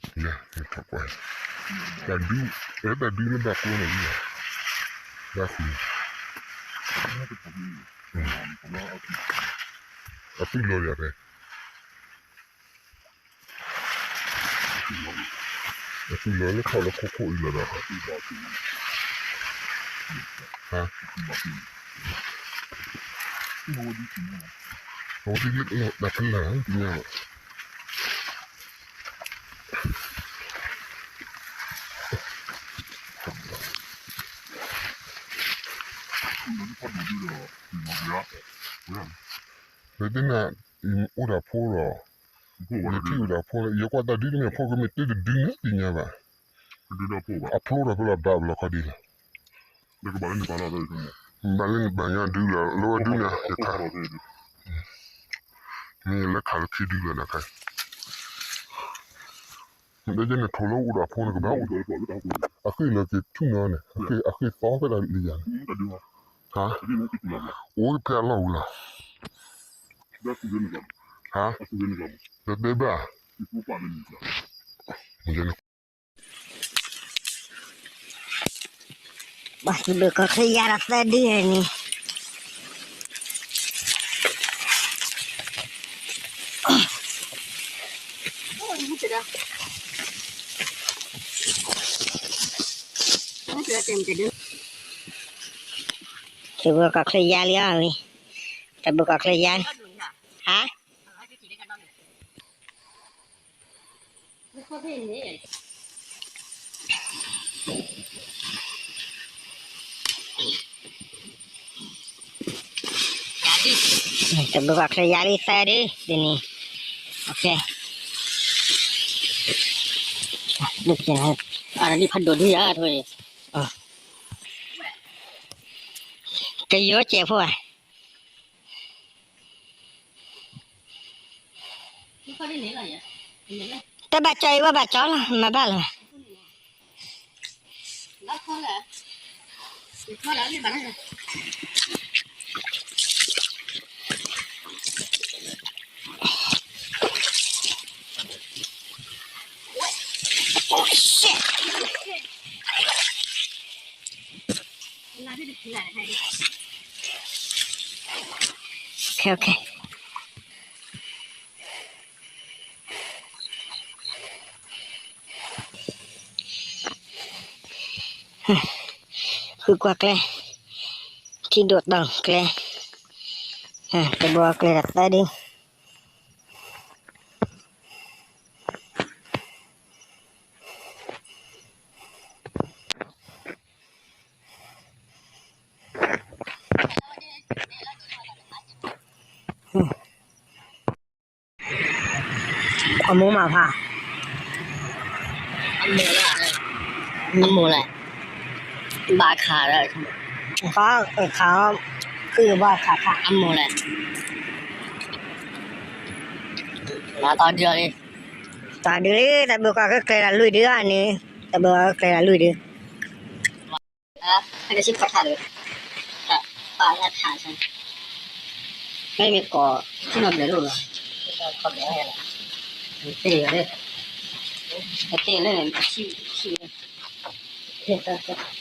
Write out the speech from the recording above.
ယဲ, တၢ်ဒု, တၢ်ဒုလၢဘၣ်ကျိန့ၣ်, ဘၣ်ဃု, အသုးလီၤယၤဖဲ, အသုးလီၤလၢထီၣ်လၢခိခိၣ်အံၤလီၤဒီး, အဝဲဒ်လၢတၢ်ဖဲလၢ်, လၢတနၤ, အိၣ်ဒီးဖိဒီး, ယထံၣ်အိၣ်ဒီးဖိလၢ ယကွၢ်တၢ်ဒုတမ့ၢ်ဖိကမ့ၢ်တၢ်တဒုန့ၣ်သ့ၣ်ညါဘၣ်, အဖျိဒီးဖဲလီၤဘၣ်ဘျီခီဒ်လီၤ, ဘၣ်လၢနဘၣ်ညါဒုလီၤ လၢဝဲဒုန့ၣ်, မ့ၢ်လၢခးလၢခံဒုလီၤဒီးခါ, မ့ၢ်ဒ်န့ၣ်ထိၣ်လၢအိၣ်ဒီးဖိန့ၣ်ကဘၣ်အိၣ်, အဃ့ၢ်လီၤက့ၤထူၣ်နီၤန့ၣ်, အဃ့ၢ်သီဖဲဒၣ်လံယၤန့ၣ်, အိၣ်ဖဲအလီၢ်ဝံၤလီၤ, ဒီးတဲဘၣ်, ဘၣ်ဘုးကီၢ်ချၢယါဒီးသၢဒုန့ၣ်, တၢ်ဘုးကီၢ်ချၢယါလံအီၤလံ, တၢ်ဘုးကီၢ်ချၢယါလံအီၤလံ, ဟါ တၢ်ဘုးကီၢ်ချၢယါလံသၢဒု, ဒ်န့ၣ်, ဒ်ဖးဒိၣ်ဒုယါ, ကယိကဲးဖိဧါ တဘၣ်ကၠီအံၤဝဲဘၣ်ကၠီလီၤ မၤဘၣ်လီၤ.ဃုကွၢ်ကျဲ, ထံဒိၣ်တီၤကျဲ, တဘိကျဲဒီးသၢဒု အမိၢ်မၤဖး, အမိၢ်လဲၣ်, ဘၣ်ခးဒီး, ခး, ခး, ခုဘၣ်ခးခး, အမိၢ်လဲၣ်, မၤတၢ်ဒုးလံ, တၢ်ဒုးလံ တၢ်ဘုးကီၢ်ချၢကျဲၤတၢ်လွံၢ်ဒုအါန့ၣ်, တၢ်ဘုးကီၢ်ချၢကျဲၤတၢ်လွံၢ်ဒု မ့ၢ်မ့ၢ်ကိးထံၣ်နီတဘျီလိၣ်လီၤ, တ့ၢ်လၢ, တ့ၢ်လၢ, ထံၣ်, ထံၣ်လၢ,